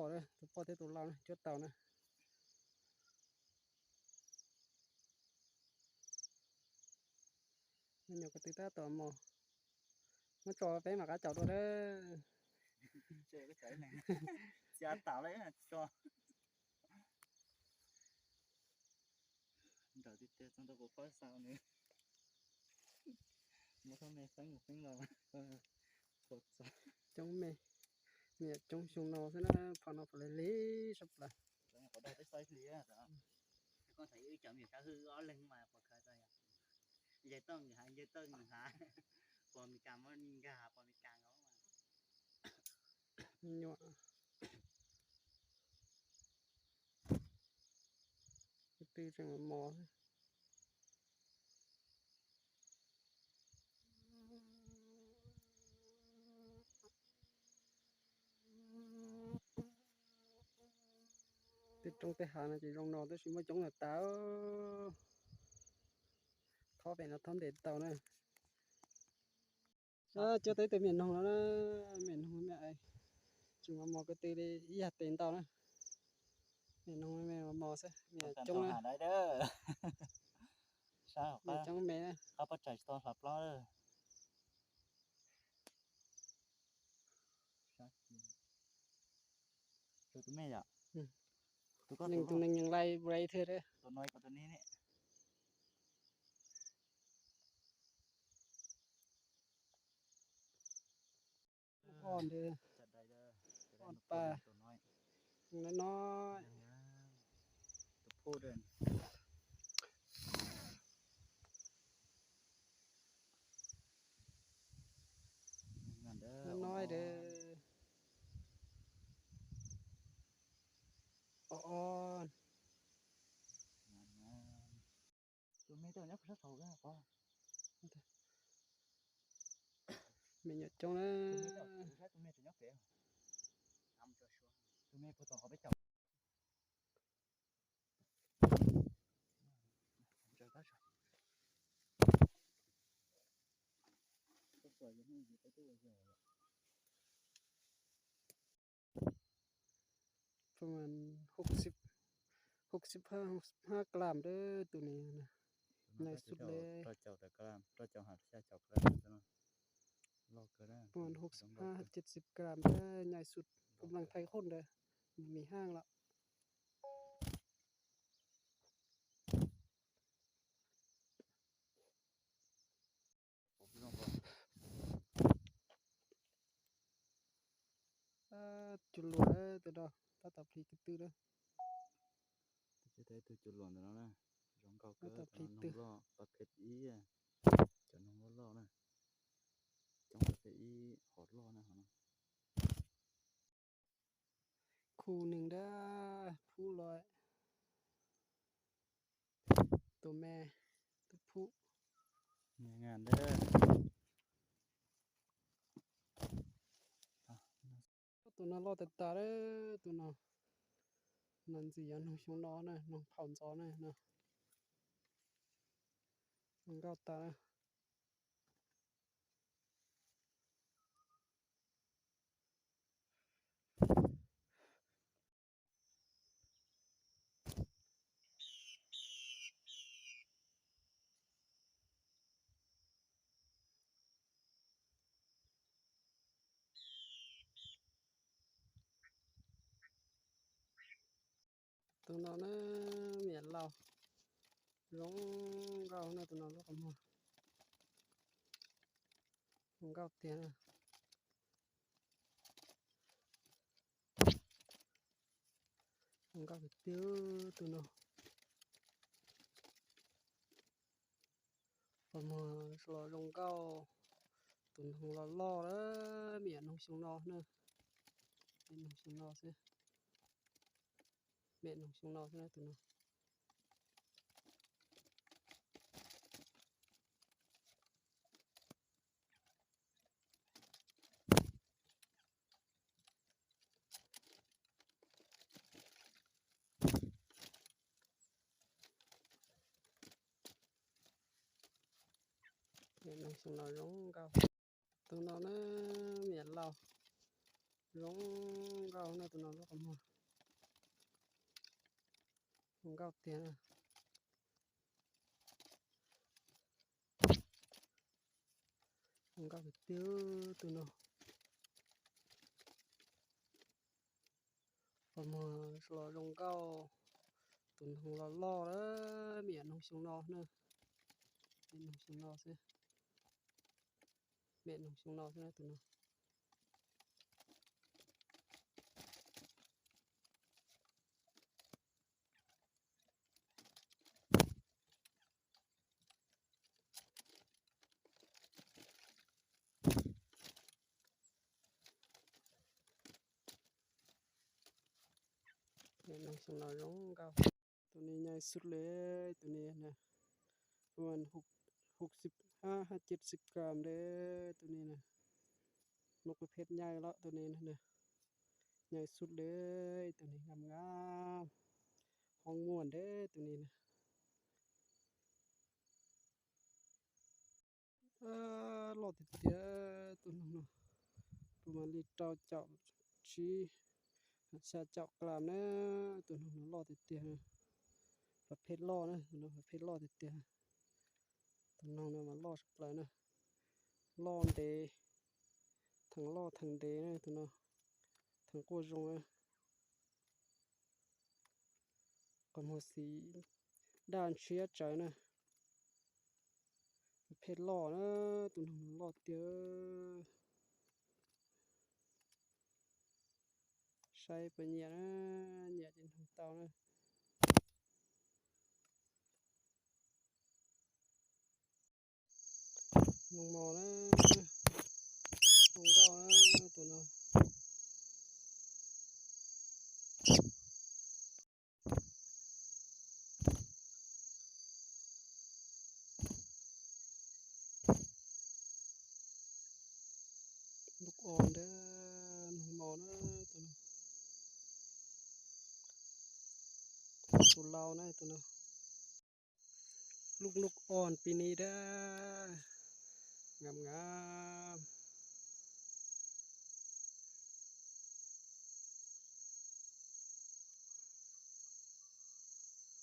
ປໍ້ເດີ້ ໂຕປໍ້ແທ້ໂຕລາວນະ ຈົດເຕົານະ. ມັນຫຍັງກະຕື່ຕາຕໍ່ໝໍ້ ມາຈໍໄປໝາກກະເຈົ້າໂດເດີ ເຈີກະເຈົ້າແຫຼະ ເສຍຕາເລີຍນະ ຈໍ. ດາວຕິດແຕ່ ຈັ່ງຕະໂກນຟ້າຊາວນີ້ ບໍ່ເທົ່າແມ່ແຊງແຊງລາວ ເອີ ໂຄດຊາ ຈົ່ງແມ່ ແມ່ຈົ່ງຊຸງນໍຊະນະ ພານອກໄປເລີຍ ສັບລະ ແລ້ວກໍໄດ້ໄປໃສ່ເຫຼືອ ແລ້ວກໍໃສ່ອີກຈຳຢູ່ ກະຄືເອົາເລັງມາ ບໍ່ເຄີຍໃສ່ ຍາຍຕ້ອງຫາ ຍາຍຕ້ອງຫາ ພວກມີກາມ ມີກາ ພວກມີກາງເອົາມາ ຍົວະ ຕື່ຈັ່ງໝໍ້ ຕິດຈົ່ງແຕ່ຫານະ ຈິຈົ່ງນໍ ແຕ່ຊິມາຈົ່ງໜ້າຕາ ໂອ້ ທໍແບນເອົາ ທໍແບນເຕົານະ. ເອີ ເຈີໄດ້ແຕ່ແມ່ນົງແລ້ວນະ ແມ່ນົງແມ່ໄອ ຈຶ່ງວ່າໝໍ້ກະຕື່ໄດ້ ອີ່ຫຍັງເຕັນເຕົານະ ແມ່ນົງແມ່ໝໍ້ຊະ ແມ່ຈົ່ງນະ ໄດ້ເດີ ຊາວ ແມ່ຈົ່ງແມ່ ຂ້າພະເຈົ້າຈະຕ້ອງຮັບລອງເດີ. ໂຕແມ່ຢະ ອືມ ໂຕກໍ ໜຶ່ງ ໂຕໜຶ່ງຍັງໄລ່ບໍ່ໄດ້ເທື່ອເດີ ໂຕນ້ອຍກວ່າໂຕນີ້ນີ້ ອ່ອນເດີ ຈັບໄດ້ເດີ ອ່ອນປາ ໂຕນ້ອຍ ໂຕນ້ອຍ ໂຕຜູ້ເດີ ງາມເດີ ນ້ອຍເດີ ອ່ອນ ງາມໆ ໂຕແມ່ໂຕຍັກສະເທົາກະພໍ ແມ່ຍອດຈົ່ງເດີ ໂຕແມ່ໂຕຍັກເປ ໂຕແມ່ບໍ່ຕ້ອງເອົາໄປເຈົ້າ. ປະມານຫົກສິບ ຫົກສິບຫ້າ ຫົກສິບຫ້າກຣາມເດີ ໂຕນີ້ນະ ໃຫຍ່ສຸດເລີຍ ໂຕເຈົ້າກະກຣາມ ໂຕເຈົ້າຫາກະເຈົ້າກຣາມເນາະ ລອກກະໄດ້ ປະມານຫົກສິບຫ້າ ເຈັດສິບກຣາມເດີ ໃຫຍ່ສຸດ ກຳລັງໄຖ່ຂົນເດີ ບໍ່ມີຫາງລະ. ເອີ ຈຸນຫຼວງເດີ ໂຕດອກ ຕາຕາພລີກະຕື້ເດີ ຈະໄດ້ໂຕຈຸນຫຼວງໂຕນັ້ນນະ ລອງເກົາເກີ ຕາຕາພລີກະຕື້ ປາເພັດອີ ຈະນ້ອງຫຼໍ່ໆນະ ຈ້ອງປາເພັດອີ ຮອດຫຼໍ່ນະເຮົານະ. ຄູ່ໜຶ່ງເດີ ຜູ້ລອຍ ໂຕແມ່ ໂຕຜູ້ ແມ່ງາມເດີ ໂຕນັ້ນຫຼໍ່ແຕ່ຕາເດີ ໂຕນັ້ນ ນັ້ນຊິຍານນົງຊົງນໍເນາະ ນົງເຜົານຊອນເນາະ ນ້ອງເກົ້າຕາເນາະ. ໂຕນັ້ນນະ ແມ່ນລາວ ລົງເກົ້ານະ ໂຕນັ້ນລາວກະມາ ລົງເກົ້າເຕີຍນະ ລົງເກົ້າເຕີຍ ໂຕນັ້ນ ປະມານສອງຮ້ອຍລົງເກົ້າ ໂຕນ້ອງຫຼໍ່ໆເດີ ແມ່ນ້ອງຊົງນໍເນາະ ແມ່ນ້ອງຊົງນໍເຊ ແມ່ນ້ອງຊົງນໍເຊນະ ໂຕນ້ອງ. ແມ່ນນ້ອງຊົງນໍລົງເກົ່າ ໂຕນອນນະ ແມ່ນລາວລົງເກົ່ານະ ໂຕນອນລົງເກົ່າ ລົງເກົ່າເຕີນະ ລົງເກົ່າເຕີນ ໂຕນອນ ປະມານສອງຮ້ອຍໂລ ໂຕນອນຫຼໍ່ໆເດີ ແມ່ນ້ອງຊົງນໍເດີ ແມ່ນ້ອງຊົງນໍເດີ ແມ່ນ້ອງຊົງນໍເດີ ໂຕນອນ ແມ່ນ້ອງຊົງນໍລົງເກົ່າ ໂຕນີ້ໃຫຍ່ສຸດເລີຍ ໂຕນີ້ນະ ປະມານຫົກ ຫົກສິບຫ້າຫາເຈັດສິບກຣາມເດີ ໂຕນີ້ນະ ນົກປະເພດໃຫຍ່ລະ ໂຕນີ້ນະ ໃຫຍ່ສຸດເລີຍ ໂຕນີ້ງາມໆ ຮ້ອງມ່ວນເດີ ໂຕນີ້ນະ. ເອີ ຫຼໍ່ເຕີເຕີ ໂຕໜຶ່ງເນາະ ປະມານລີດເກົ້າເຈົ້າ ສີ່ ຫ້າເຈົ້າກຣາມນະ ໂຕໜຶ່ງເນາະ ຫຼໍ່ເຕີເຕີ ປະເພດຫຼໍ່ນະ ໂຕໜຶ່ງປະເພດຫຼໍ່ເຕີເຕີ ໂຕໜຶ່ງເນາະ ມາຫຼໍ່ສະໄປນະ ຫຼໍ່ເດ ທັງຫຼໍ່ທັງເດນະ ໂຕໜຶ່ງ ທັງໂກຢົງນະ. ກຳຫົວສີ ດ່ານເຊຍໃຈນະ ເພດຫຼໍ່ນະ ໂຕໜຶ່ງຫຼໍ່ເຕີ ໃຊ້ປະຫຍັດນະ ຫຍາດເຢັນຂອງເຕົານະ. ນ້ອງມໍນະ ນ້ອງເກົ່ານະ ໂຕນະ ລູກອ່ອນເດີ ນ້ອງມໍນະ ໂຕນະ ໂຕລາວນະ ໂຕນະ. ລູກນົກອ່ອນປີນີ້ເດີ ງາມ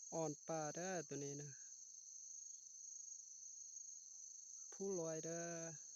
ໆ ອ່ອນປ່າເດີ ໂຕນີ້ນະ ພູລອຍເດີ.